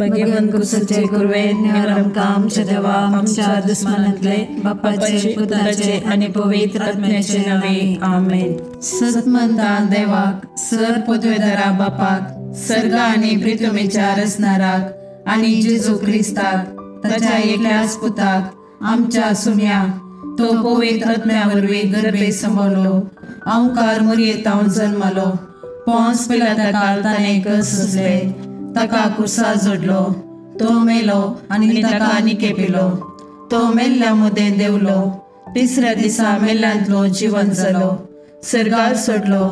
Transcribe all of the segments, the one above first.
भगवंत कुसाचे कुरवेन निवार आमकां आमच्या देवा आमच्या दुस्मानांतले बापाचे पुताचे आनी पवित्र आत्म्याचे नावे आमेन। सतमंता देवाक सर पदवेदारा बापाक सर्गा आनी प्रितमेच्या रचणाराक आनी जेजू क्रिस्ताक ताच्या एकल्याच पुताक आमच्या सुम्या तो पवित्र आत्म्या वरवीं गर्भे सांबाळलो अंकार मुरयेतावन जन्मलो पोंस पिलाता ताणें कस सोंसले ताका कुर्सा जोडलो तो मेलो आनी ताका निकेपिलो तो मेल्ल्या मदें देंवलो तिसऱ्या दिसा मेल्ल्यांतलो जिवन जालो सर्गार सोडलो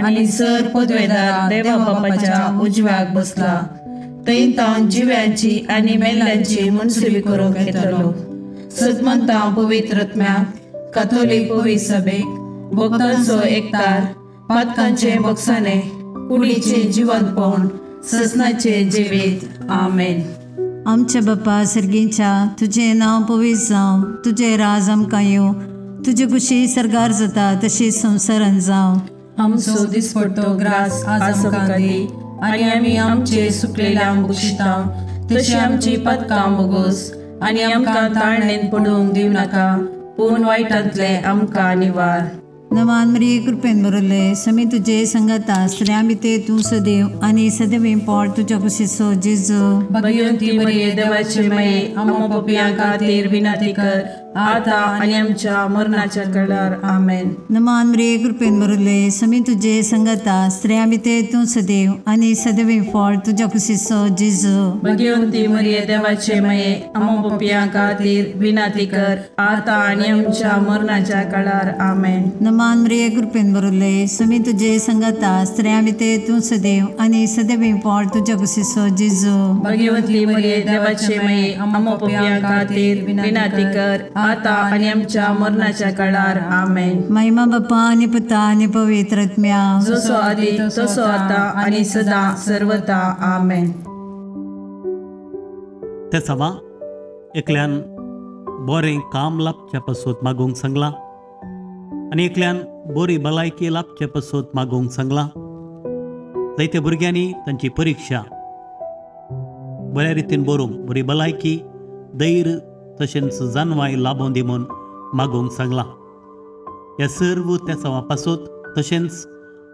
आनी सर पदवेदार देवा बापाच्या उजव्याक बसला थंय तावन जिव्यांची आनी मेल्ल्यांची मनसुबी करूंक येतलो। सदमंता पवित्र आत्म्याक काथोलीक पवित्र सभेक भक्तांचो एकतार पातकांचे बक्षाने कुडीचे जिवंतपण ससनाचे जिवीत आमेन। आमच्या बापा सर्गीच्या तुजें नांव पवित्र जावं, तुजें राज आमकां येवं, तुजे कुशी सर्गार जाता तशी संवसारान जावं। आमचो दिसपडतो ग्रास आज आमकां दी आनी आमी आमचे सुकलेल्या बक्षिता तशी आमची पातकां बोगोस आनी आमकां ताळणेन पडूंक दिवं नाका पूण वायटांतले आमकां निवार। नमान मरिये कृपेन भरले समी तुजे संगता स्त्रियां भितर तूं सदैव आनी सदैव पोट तुज्या कुशीचो जेजू। भगवंती मरिये देवाचे माये आमकां पापयां खातीर विनंती कर आता आनी आमच्या मरणाच्या वेळार आमेन। नमान मरिये कृपेन भरले समी तुजे संगता स्त्रियां भितर तूं सदैव आनी सदैव पोट तुज्या कुशीचो जेजू। भगवंती मरिये देवाचे माये आमकां पापयां खातीर विनंती कर आता आनी आमच्या मरणाच्या वेळार आमेन। नमान मरिये कृपेन भरले समी तुजे संगता स्त्रियां भितर तूं सदैव आनी सदैव पोट तुज्या कुशीचो जेजू। भगवंती मरिये देवाचे माये आमकां पापयां खातीर विनंती कर आता आनी आमच्या मरणाच्या काळार आमेन। महिमा बापा आनी पुता आनी पवित्र आत्म्या जसो आदी तसो आता आनी सदा सर्वता आमेन। ते सवा एकल्यान बरें काम लाभचे पासत मागूंक सांगलां आनी एकल्यान बरी भलायकी लाभचे पासत मागूंक सांगलां। जायत्या भुरग्यांनी तांची परिक्षा बऱ्या रितीन बरोवंक बरी भलायकी धैर्य तशेंच जानवाय लाभोवन दी म्हूण मागूंक सांगलां। ह्या सर्व तेसांवा पासत तशेंच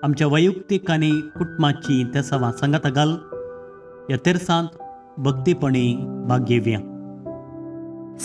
आमच्या वैयक्तीक आनी कुटुंबाची तेसांवां सांगाता घाल ह्या तेरसांत भक्तीपणी भाग घेवया।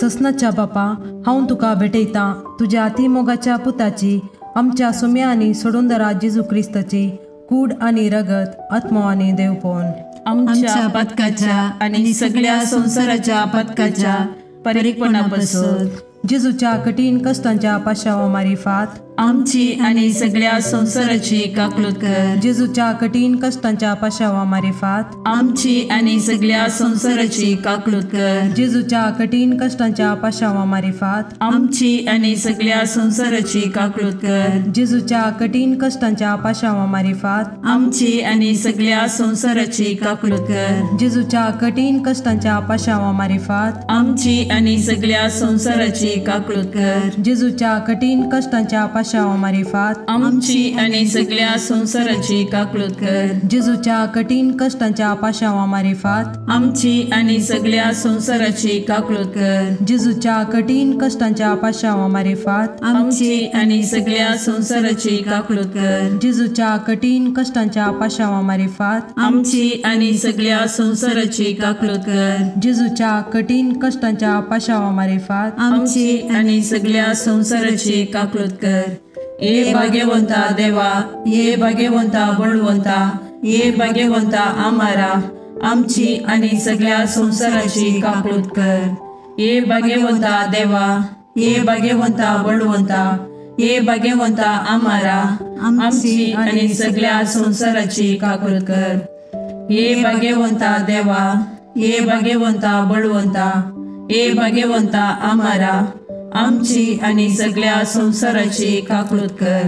ससनाच्या बापा हांव तुका भेटयतां तुज्या अतिमोगाच्या पुताची आमच्या सुम्या आनी सोडूनदारा जेजू क्रिस्ताची कूड आनी रगत आत्मो आनी देवपण आमच्या पथकाच्या आनी सगळ्या संवसाराच्या पथकाच्या परीकपणापासून जेजूच्या कठीण कष्टांच्या पाशावा मारिफात आमची आनी सगळ्या संवसाराची काकलूत कर। जेजूच्या कठीण कष्टांच्या पाशावा मारिफात आमची आनी सगळ्या संवसाराची काकलूत कर। जेजूच्या कठीण कष्टांच्या पाशावा मारिफात आमची आनी सगळ्या संवसाराची काकलूत कर। जेजूच्या कठीण कष्टांच्या पाशावा मारिफात आमची आनी सगळ्या संवसाराची काकलूत कर। जेजूच्या कठीण कष्टांच्या पाशावा मारिफात आमची आनी सगळ्या संवसाराची काकलूत कर। जेजूच्या कठीण कष्टांच्या पाशावा मारिफात आमची आनी सगळ्या संवसाराची काकलूत कर। जेजूच्या कठीण कष्टांच्या पाशावा मारिफात आमची आनी सगळ्या संवसाराची काकलूत कर। जेजूच्या कठीण कष्टांच्या पाशावा मारिफात आमची आनी सगळ्या संवसाराची काकलूत कर। जेजूच्या कठीण कष्टांच्या पाशावा मारिफात आमची आनी सगळ्या संवसाराची काकलूत कर। जेजूच्या कठीण कष्टांच्या पाशावा मारिफात आमची आनी सगळ्या संवसाराची काकलूत कर। ये भाग्यवंता देवा, ये भाग्यवंता बळवंता, ये भाग्यवंता आमारा आमची आनी सगळ्या संवसाराची काकलूत कर। ये भाग्यवंता देवा, ये भाग्यवंता बळवंता, ये भाग्यवंता आमारा आमची आनी सगळ्या संवसाराची काकलूत कर। ये भाग्यवंता देवा, ये भाग्यवंता बळवंता, ये भाग्यवंता आमारा आमची आनी सगळ्या संवसाराची काकलूत कर।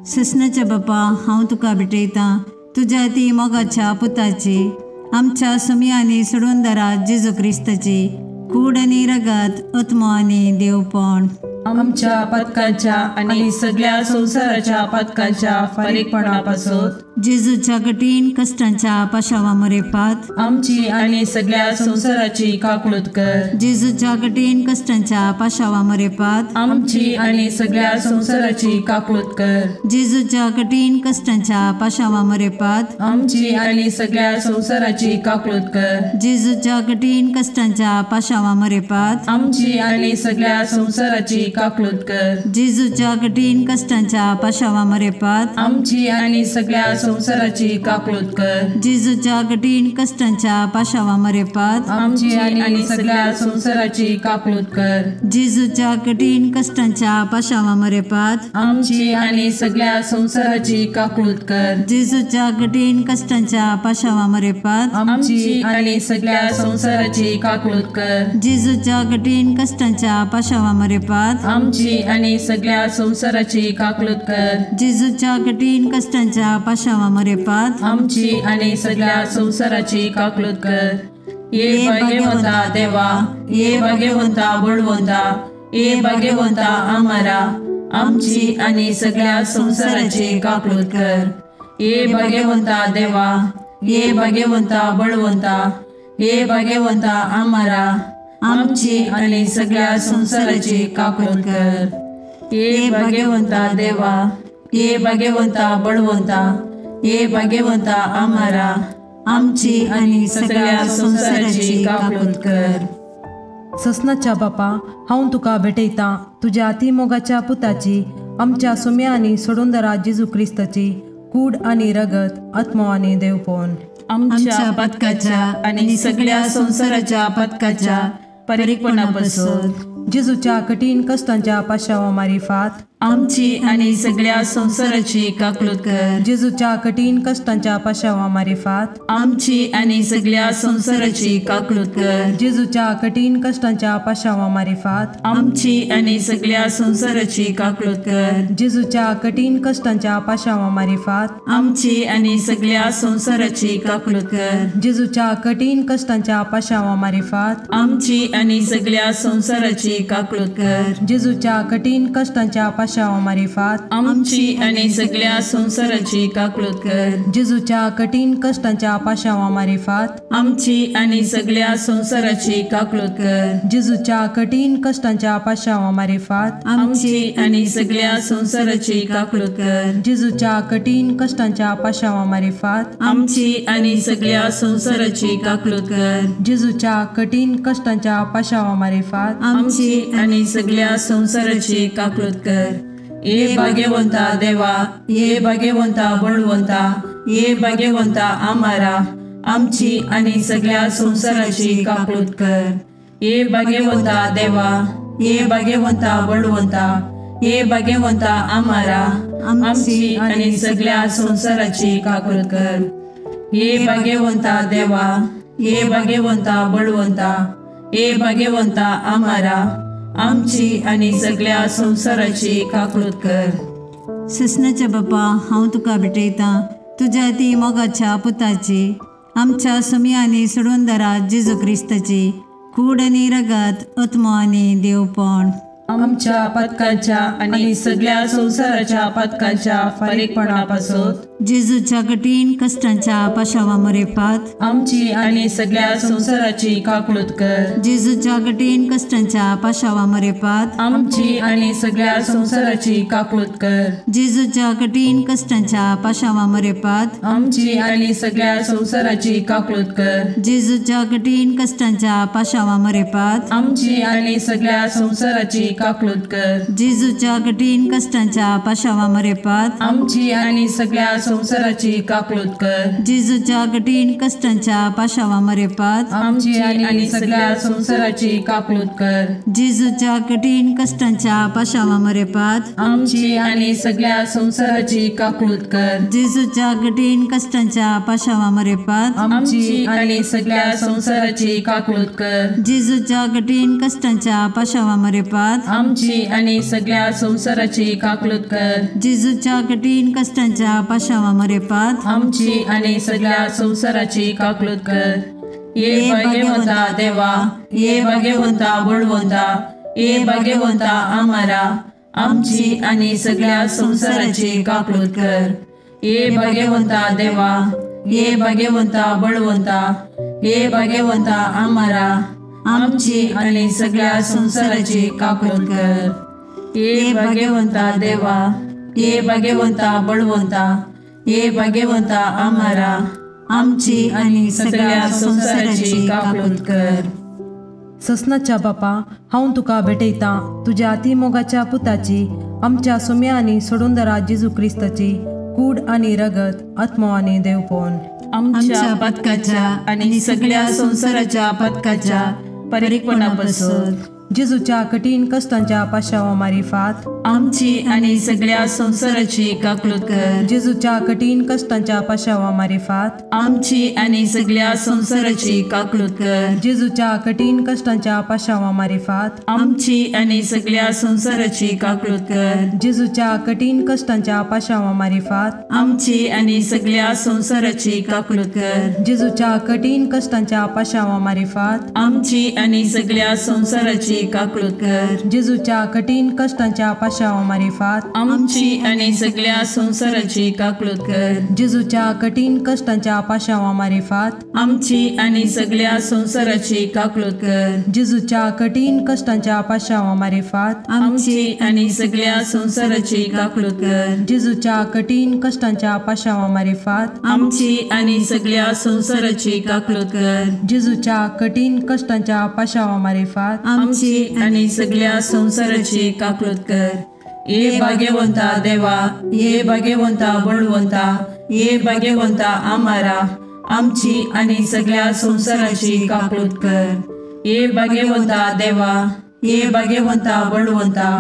ससनाच्या बापा हांव तुका भेटयतां तुज्या ती मोगाच्या पुताची आमच्या सुमी आनी सोडूनदारा जेजू क्रिस्ताची कूड आनी रगत आत्मो आनी देवपण आमच्या पथकाच्या आनी सगळ्या संवसाराच्या पथकाच्या फारीकपणापासून जेजूच्या कठीण कश्टांच्या पाशावा मरेपात आमची आनी सगळ्या संवसाराची काकळूत कर। जेजूच्या कठीण कश्टांच्या पाशावा मरेपात आमची आनी सगळ्या संवसाराची काकळूत कर। जेजूच्या कठीण कश्टांच्या पाशावा मरेपात आमची आनी सगळ्या संवसाराची काकळूत कर। जेजूच्या कठीण कश्टांच्या पाशावा मरेपात आमची आनी सगळ्या संवसाराची काकळूत कर। जेजूच्या कठीण कश्टांच्या पाशावा मरेपात आमची आनी सगळ्या संवसाराची काकळूत कर। जेजूच्या कठीण कश्टांच्या पाशावा मरेपात आमची आनी सगळ्या संवसाराची काकळूत कर। जेजूच्या कठीण कश्टांच्या पाशावा मरेपात आमची आनी सगळ्या संवसाराची काकळूत कर। जेजूच्या कठीण कश्टांच्या पाशावा मरेपात आमची आनी सगळ्या संवसाराची काकळूत कर। जेजूच्या कठीण कश्टांच्या पाशावा मरेपात आमची आनी सगळ्या संवसाराची काकळूत कर। जेजूच्या कठीण कश्टांच्या पाशावा मरेपात आमची आनी सगळ्या संवसाराची काकळूत कर। ये भाग्यवंता देवा, ये भाग्यवंता बळवंता, ये भाग्यवंता आमारा, आमची आनी सगळ्या संवसाराची काकळूत कर। ये भाग्यवंता देवा, ये भाग्यवंता बळवंता, ये भाग्यवंता आमारा, आमची आनी सगळ्या संवसाराची काकळूत कर। ये भाग्यवंता देवा, ये भाग्यवंता बळवंता, ये भाग्यवंता आमारा, आमची आनी सगळ्या संवसाराची काकळूत कर। ससनाच्या बापा, हांव तुका भेटयतां तुज्या अतिमोगाच्या पुताची, आमच्या सुम्या आनी सोडूनदारा जेजू क्रिस्ताची कूड आनी रगत, आत्मो आनी देवपण आमच्या पातकाच्या आनी सगळ्या संवसाराच्या पातकाच्या परिपणापासून जेजूच्या कठीण कश्टांच्या पाशावा मारिफात आमची आनी सगळ्या संवसाराची काकळूत कर। जेजूच्या कठीण कश्टांच्या पाशावा मारिफात आमची आनी सगळ्या संवसाराची काकळूत कर। जेजूच्या कठीण कश्टांच्या पाशावा मारिफात आमची आनी सगळ्या संवसाराची काकळूत कर। जेजूच्या कठीण कश्टांच्या पाशावा मारिफात आमची आनी सगळ्या संवसाराची काकळूत कर। जेजूच्या कठीण कश्टांच्या पाशावा मारिफात आमची आनी सगळ्या संवसाराची काकळूत कर। जेजूच्या कठीण कश्टांच्या पाशावा मारिफात आमची आनी सगळ्या संवसाराची काकळूत कर। जेजूच्या कठीण कश्टांच्या पाशावा मारिफात आमची आनी सगळ्या संवसाराची काकळूत कर। जेजूच्या कठीण कश्टांच्या पाशावा मारिफात आमची आनी सगळ्या संवसाराची काकळूत कर। जेजूच्या कठीण कश्टांच्या पाशावा मारिफात आमची आनी सगळ्या संवसाराची काकळूत कर। जेजूच्या कठीण कश्टांच्या पाशावा मारिफात आमची आनी सगळ्या संवसाराची काकळूत कर। ये भाग्यवंता देवा, ये भाग्यवंता बळवंता, ये भाग्यवंता आमारा, आमची आनी सगळ्या संवसाराची काकळूत कर। ये भाग्यवंता देवा, ये भाग्यवंता बळवंता, ये भाग्यवंता आमारा, आमची आनी सगळ्या संवसाराची काकळूत कर। ये भाग्यवंता देवा, ये भाग्यवंता बळवंता, ये भाग्यवंता आमारा, आमची आनी सगळ्या संवसाराची काकळूत कर। ससनाच्या बापा, हांव तुका भेटयतां तुज्या ती मोगाच्या पुताची, आमच्या सुम्या आनी सोडूनदारा जेजू क्रिस्ताची कूड आनी रगत, आत्मो आनी देवपण आमच्या पातकाच्या आनी सगळ्या संवसाराच्या पातकाच्या फारीकपणापासून जेजूच्या कठीण कश्टांच्या पाशावा मरेपात आमची आनी सगळ्या संवसाराची काकळूत कर। जेजूच्या कठीण कश्टांच्या पाशावा मरेपात आमची आनी सगळ्या संवसाराची काकळूत कर। जेजूच्या कठीण कश्टांच्या पाशावा मरेपात आमची आनी सगळ्या संवसाराची काकळूत कर। जेजूच्या कठीण कश्टांच्या पाशावा मरेपात आमची आनी सगळ्या संवसाराची काकळूत कर। जेजूच्या कठीण कश्टांच्या पाशावा मरेपात आमची आनी सगळ्या संवसाराची काकळूत कर। जेजूच्या कठीण कश्टांच्या पाशावा मरेपात आमची आनी सगळ्या संवसाराची काकळूत कर। जेजूच्या कठीण कश्टांच्या पाशावा मरेपात आमची आनी सगळ्या संवसाराची काकळूत कर। जेजूच्या कठीण कश्टांच्या पाशावा मरेपात आमची आनी सगळ्या संवसाराची काकळूत कर। जेजूच्या कठीण कश्टांच्या पाशावा मरेपात आमची आनी सगळ्या संवसाराची काकळूत कर। जेजूच्या कठीण कश्टांच्या पाशावा मरेपात आमची आनी सगळ्या संवसाराची काकळूत कर। ये भाग्यवंता देवा, ये भाग्यवंता बळवंता, ये भाग्यवंता आमारा, आमची आनी सगळ्या संवसाराची काकळूत कर। ये भाग्यवंता देवा, ये भाग्यवंता बळवंता, ये भाग्यवंता आमारा, आमची आनी सगळ्या संवसाराची काकूट कर। ये भाग्यवंता देवा, ये भाग्यवंता बळवंता, ये भाग्यवंता आमारा, आमची आनी सगळ्या संवसाराची काकूट कर। ससनाच्या बापा, हांव तुका भेटयतां तुज्या अतिमोगाच्या पुताची, आमच्या सुम्या आनी सोडूनदारा जेजू क्रिस्ताची कूड आनी रगत, आत्मो आनी देवपण आमच्या पथकाच्या आनी सगळ्या संवसाराच्या पथकाच्या परिपणापासून जेजूच्या कठीण कष्टांच्या पाशावा मारिफात आमची आनी सगळ्या संवसाराची काकूट कर। जेजूच्या कठीण कष्टांच्या पाशावा मारिफात आमची आनी सगळ्या संवसाराची काकूट कर। जेजूच्या कठीण कष्टांच्या पाशावा मारिफात आमची आनी सगळ्या संवसाराची काकूट कर। जेजूच्या कठीण कष्टांच्या पाशावा मारिफात आमची आनी सगळ्या संवसाराची काकूट कर। जेजूच्या कठीण कष्टांच्या पाशावा मारिफात आमची आनी सगळ्या संवसाराची काकूट कर। जेजूच्या कठीण कष्टांच्या पाशावा मारिफात आमची आनी सगळ्या संवसाराची काकूट कर। जेजूच्या कठीण कष्टांच्या पाशावा मारिफात आमची आनी सगळ्या संवसाराची काकूट कर। जेजूच्या कठीण कष्टांच्या पाशावा मारिफात आमची आनी सगळ्या संवसाराची काकूट कर। जेजूच्या कठीण कष्टांच्या पाशावा मारिफात आमची आनी सगळ्या संवसाराची काकूट कर। जेजूच्या कठीण कष्टांच्या पाशावा मारिफात आमची आनी सगळ्या संवसाराची काकूट कर। ये भाग्यवंता देवा, ये भाग्यवंता बळवंता, ये भाग्यवंता आमारा, आमची आनी सगळ्या संवसाराची काकूट कर। ये भाग्यवंता देवा, ये भाग्यवंता बळवंता,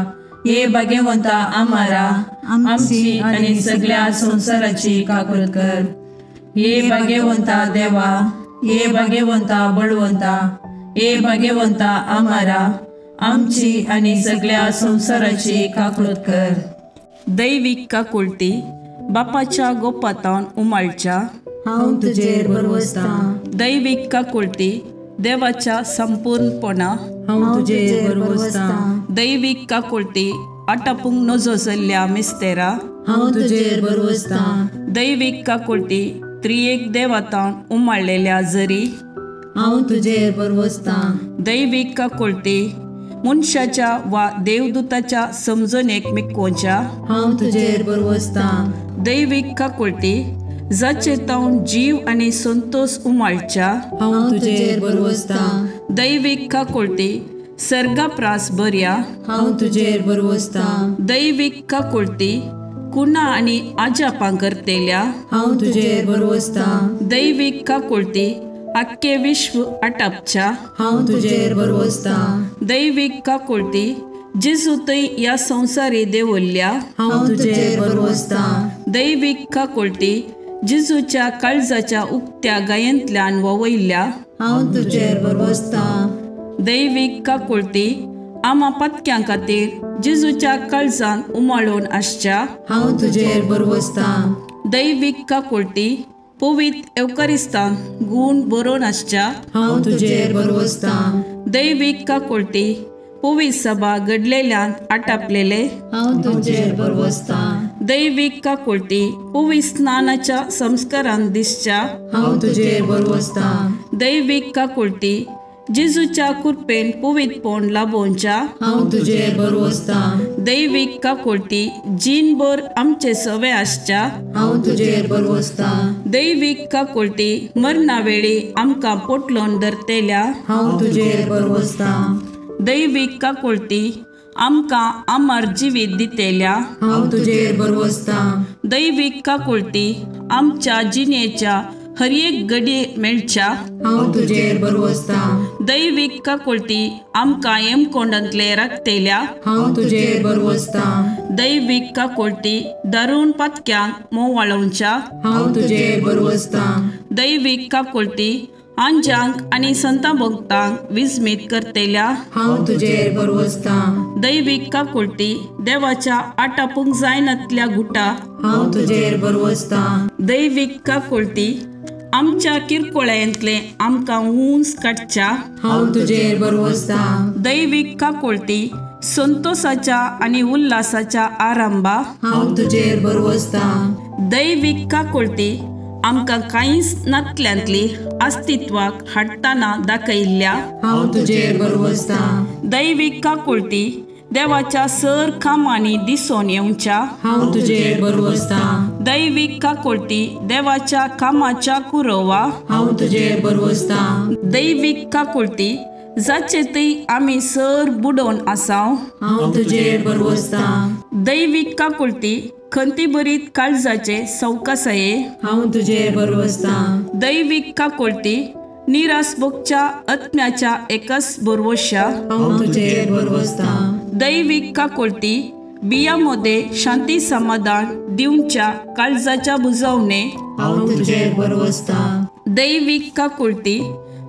ये भाग्यवंता आमारा, आमची आनी सगळ्या संवसाराची काकूट कर। ये भाग्यवंता देवा, ये भाग्यवंता बळवंता, ये भाग्यवंता आमारा, आमची आनी सगळ्या संवसाराची काकूट कर। दैवीक काकुळटी बापाच्या गोपातावन उमाळच्या हांव तुजेर भरवसतां। दैवीक काकुळटी देवाच्या संपूर्णपणा हांव तुजेर भरवसतां। दैवीक काकुळटी आटापूंक नजो जाल्ल्या मिस्तेरा हांव तुजेर भरवसतां। दैवीक काकुळटी त्रियेक देवातावन उमाळलेल्या जरी हांव तुजेर भरवसतां। दैवीक काकुळटी मनशाच्या वा देवदूताच्या समजणेक मिकोवच्या हांव तुजेर भरवसतां। दैवीक काकुळटी जाचे तावन जीव आनी संतोष उमाळच्या हांव तुजेर भरवसतां। दैवीक काकुळटी सर्गाप्रास बऱ्या हांव तुजेर भरवसतां। दैवीक काकुळटी कुणा आनी आजापां करतेल्या हांव तुजेर भरवसतां। दैवीक काकुळटी आख्खे विश्व आटापच्या हांव तुजेर भरवसतां। दैवीक काकुळटी जेजू थंय ह्या संवसारी देवल्ल्या हांव तुजेर भरवसतां। दैवीक काकुळटी जेजूच्या काळजाच्या उक्त्या गायेंतल्यान ववयल्ल्या हांव तुजेर भरवसतां। दैवीक काकुळटी आमा पत्क्यां खातीर जेजूच्या काळजान उमाळून आसच्या हांव तुजेर भरवसतां। दैवीक काकुळटी पवित्र एवकारिस्तान गूण बरोवन आसच्या हांव तुजेर भरवसतां। दैवीक काकुळटी पवित्र सभा घडलेल्यान आटापलेले हांव तुजेर भरवसतां। दैवीक काकुळटी पवित्र स्नानाच्या संस्कारान दिसच्या हांव तुजेर भरवसतां। दैवीक काकुळटी जेजूच्या कृपेन पवित्रपण लाभोवच्या हांव तुजेर भरवसतां। दैवीक काकुळटी जीणभर आमचे सवे आसच्या हांव तुजेर भरवसतां। दैवीक काकुळटी मरणा वेळी आमकां पोटलोन धरतेल्या हांव तुजेर भरवसतां। दैवीक काकुळटी आमकां अमर जिवीत दितेल्या हांव तुजेर भरवसतां। दैवीक काकुळटी आमच्या जिणेच्या हर एक घडये मेळच्या हांव तुजेर भरवसतां। दैवीक काकुळटी आमकां हेमकोंडांतले राखतेल्या हांव तुजेर भरवसतां। दैवीक काकुळटी दारुण पातक्यांक मोवाळोवच्या हांव तुजेर भरवसतां। दैवीक काकुळटी आंजांक आनी संतां भक्तांक विस्मीत करतेल्या हांव तुजेर भरवसतां। दैवीक काकुळटी देवाच्या आटापूंक जायनातल्या गुटा हांव तुजेर भरवसतां। दैवीक काकुळटी आमच्या किरकोळ्यांतले आमकां उंच काडच्या हांव तुजेर भरवसतां। दैवीक काकुळटी संतोषाच्या आनी उल्हासाच्या आरंभा, हांव तुजेर भरवसतां। दैवीक काकुळती आमकां कांयच नातल्यांतली अस्तित्वाक हाडटना दाखयल्ल्या, हांव तुजेर भरवसतां। दैवीक काकुळती देवाच्या सर कामांनी दिसून येवच्या, हांव तुजेर भरवसतां। दैवीक काकुळती देवाच्या कामाच्या कुरवा, हांव तुजेर भरवसतां। दैवीक काकुळती जाचे थंय आमी सर बुडोवन आसाव, हांव तुजेर भरवसतां। दैवीक काकुळती खंतीभरीत काळजाचे सवकासाये, हांव तुजेर भरवसतां। दैवीक काकुळती निराश भोगच्या आत्म्याच्या एकच भरवश्या, हांव तुजेर भरवसतां। दैवीक काकुळती बिया मध्ये शांती समाधान दिवच्या काळजाच्या बुजवणे, हांव तुजेर भरवसतां। दैवीक काकुळती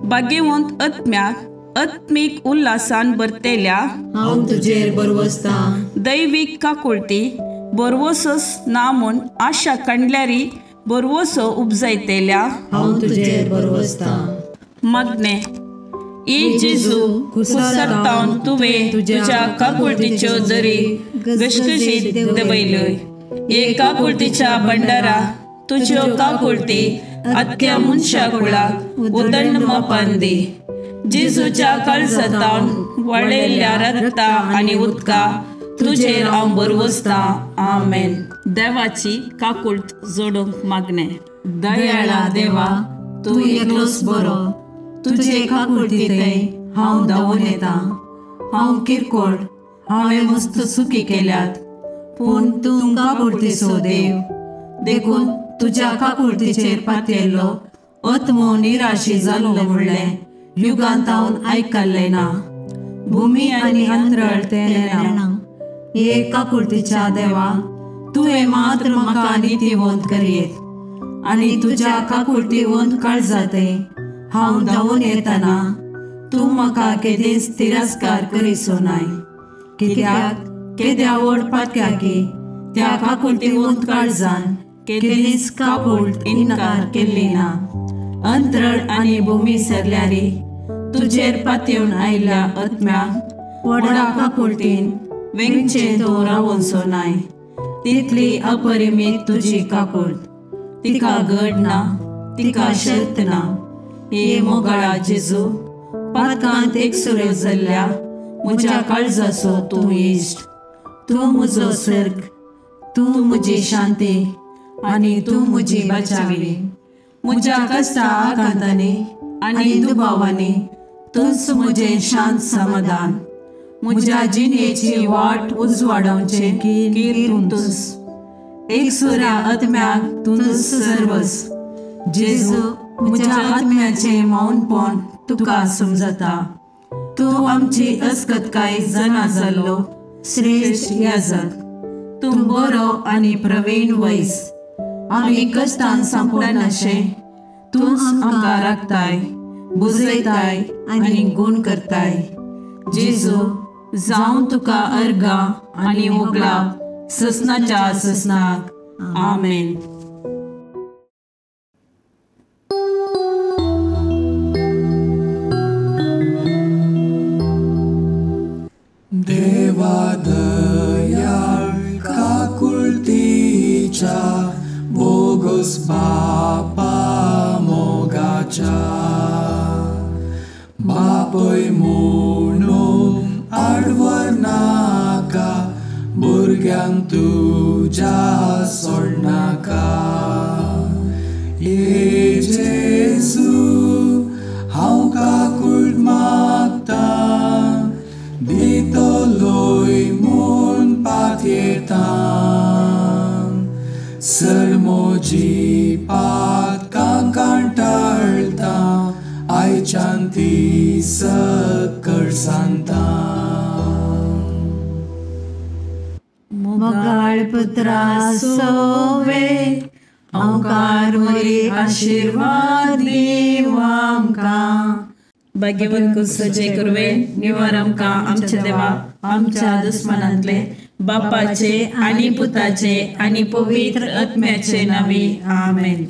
भाग्यवंत आत्म्याक आत्मीक उल्हासान भरतेल्या, हांव तुजेर भरवसतां। दैवीक काकुळती भरवसोच ना म्हूण आशा काडल्यारी भरवसो उपजायतेल्या, हांव तुजेर भरवसतां। मागणें। ए जेजू, कुसरतावन तुवें तुज्या काकुळतीच्यो दरी घसघशीत देंवयल्यो। हे काकुळतीच्या भंडारा तुज्यो काकुळती आख्या मनशा कुळाक उदंड मापान दी। जेजूच्या काळजांतावन वळयल्ल्या रक्ता आनी उदका तुजेर हांव भरवसतां। आमेन। देवाची काकुळट जोडूंक मागणें। दयाळा देवा, तूं एकलोच बरो, तुजे काकुळतींत हांव धांवून येता। हांव किरकोळ, हांवें मस्त चुकी केल्यात, पूण तूं काकुळतीचो देव, देखून तुज्या काकुळतीचेर पातयेल्लो आत्मो निराशी जाल्लो म्हणलें युगांत हांव आयकल्लें ना। भुमी आनी अंतरळ तें नेणा। हे काकुळतीच्या देवा, तुवें मात्र म्हाका नितीवंत करयेत आनी तुज्या काकुळतीवंत काळजांत हांव धांवून येतना तूं म्हाका केदींच तिरस्कार करिसो नाय। कित्याक केद्या व्हड पातक्याकी त्या काकुळतीवंत काळजान केदींच काकुळट इन्कार केल्ली ना। अंतरळ आनी भूमी सरल्यारी तुजेर पातयेवन आयिल्ल्या आत्म्याक व्हडा काकुळतीन वेंगचें तूं रावोनसो नाय। तितली अपरिमीत तुजी काकुळट, तिका गड ना, तिका शर्त ना। हे मोगाळा जेजू, पातकांत एकसुरो जाल्ल्या म्हज्या काळजाचो तूं इश्ट, तूं म्हजो सर्ग, तूं म्हजी शांती आनी तूं म्हजी बचावी। म्हज्या कश्टा आकांतांनी आनी दुबावांनी तूंच म्हजें शांत समाधान। म्हज्या जिणेची वाट उजवाडावचें कीर तूंच, एकसुऱ्या आत्म्याक तूंच सर्वस। जेजू, म्हज्या आत्म्याचें मौनपण तुका समजता। तूं आमची अस्कतकाय जाणा जाल्लो श्रेश्ठ याजक, तूं बरो आनी प्रवीण वैस। आमी कश्टान सांपडनाशें तूंच आमकां राखताय, बुजयताय आनी गूण करताय। जेजू, जावं तुका अर्गां आनी होगळाप ससनाच्या ससनाक। आमेन। देवा दयाळ काकुळतीच्या बोगस बापा मोगाच्या, बापय म्हणून आडवर नाका, भुरग्यांक तुज्या सोडनाका। हे जेजू, हांव काकुळट मागतां, दितलोय म्हूण पातयेतां। सर म्हजी पातकां कंटाळटा, आयच्यान ती सकळ सांगता। मोगाळ पुत्रा सोवे, ओंकार वरी आशिर्वाद दिव आमकां। भाग्यवंत कुसचे कुरवे निवार आमकां आमच्या देवा, आमच्या दुस्मनांतले बापाचे आनी पुताचे आनी पवित्र आत्म्याचे नांवी। आमेन।